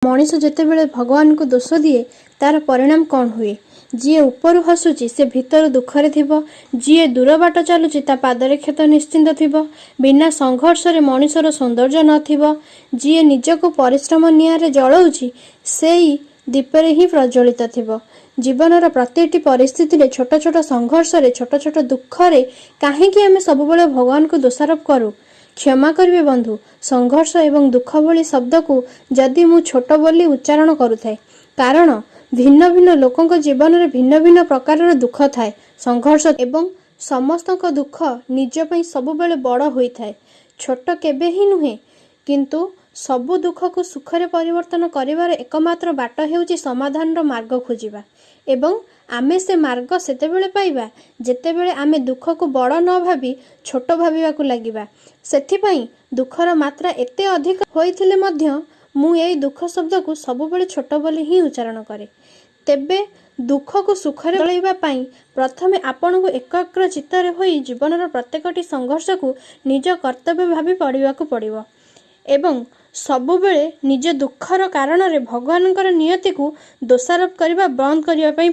ମଣିଷ ଯେତେବେଳେ ଭଗବାନଙ୍କୁ ଦୋଷ ଦିଏ, ତାର ପରିଣାମ କ'ଣ ହୁଏ। ଯିଏ ଉପରୁ ହସୁଛି, ସେ ଭିତରୁ ଦୁଃଖରେ ଥିବ। ଯିଏ ଦୂର ବାଟ ଚାଲୁଛି, ତା ପାଦରେ କ୍ଷତ ନିଶ୍ଚିତ ଥିବ। ବିନା ସଂଘର୍ଷରେ ମଣିଷର ସୌନ୍ଦର୍ଯ୍ୟ ନଥିବ। ଯିଏ ନିଜକୁ ପରିଶ୍ରମ ନିଆଁରେ ଜଳଉଛି, ସେଇ ଦୀପରେ ହିଁ ପ୍ରଜ୍ୱଳିତ ଥିବ। ଜୀବନର ପ୍ରତିଟି ପରିସ୍ଥିତିରେ, ଛୋଟ ଛୋଟ ସଂଘର୍ଷରେ, ଛୋଟ ଛୋଟ ଦୁଃଖରେ କାହିଁକି ଆମେ ସବୁବେଳେ ଭଗବାନଙ୍କୁ ଦୋଷାରୋପ କରୁ? କ୍ଷମା କରିବେ ବନ୍ଧୁ, ସଂଘର୍ଷ ଏବଂ ଦୁଃଖ ଭଳି ଶବ୍ଦକୁ ଯଦି ମୁଁ ଛୋଟ ବୋଲି ଉଚ୍ଚାରଣ କରୁଥାଏ। କାରଣ ଭିନ୍ନ ଭିନ୍ନ ଲୋକଙ୍କ ଜୀବନରେ ଭିନ୍ନ ଭିନ୍ନ ପ୍ରକାରର ଦୁଃଖ ଥାଏ, ସଂଘର୍ଷ ଏବଂ ସମସ୍ତଙ୍କ ଦୁଃଖ ନିଜ ପାଇଁ ସବୁବେଳେ ବଡ଼ ହୋଇଥାଏ, ଛୋଟ କେବେ ହିଁ ନୁହେଁ। କିନ୍ତୁ ସବୁ ଦୁଃଖକୁ ସୁଖରେ ପରିବର୍ତ୍ତନ କରିବାର ଏକମାତ୍ର ବାଟ ହେଉଛି ସମାଧାନର ମାର୍ଗ ଖୋଜିବା ଏବଂ ଆମେ ସେ ମାର୍ଗ ସେତେବେଳେ ପାଇବା, ଯେତେବେଳେ ଆମେ ଦୁଃଖକୁ ବଡ଼ ନ ଭାବି ଛୋଟ ଭାବିବାକୁ ଲାଗିବା। ସେଥିପାଇଁ ଦୁଃଖର ମାତ୍ରା ଏତେ ଅଧିକ ହୋଇଥିଲେ ମଧ୍ୟ ମୁଁ ଏଇ ଦୁଃଖ ଶବ୍ଦକୁ ସବୁବେଳେ ଛୋଟ ବୋଲି ହିଁ ଉଚ୍ଚାରଣ କରେ। ତେବେ ଦୁଃଖକୁ ସୁଖରେ ବଦଳାଇବା ପାଇଁ ପ୍ରଥମେ ଆପଣଙ୍କୁ ଏକାଗ୍ର ଚିତ୍ତରେ ହୋଇ ଜୀବନର ପ୍ରତ୍ୟେକଟି ସଂଘର୍ଷକୁ ନିଜ କର୍ତ୍ତବ୍ୟ ଭାବି ପଢ଼ିବାକୁ ପଡ଼ିବ ଏବଂ ସବୁବେଳେ ନିଜ ଦୁଃଖର କାରଣରେ ଭଗବାନଙ୍କର ନିୟତିକୁ ଦୋଷାରୋପ କରିବା ବନ୍ଦ କରିବା ପାଇଁ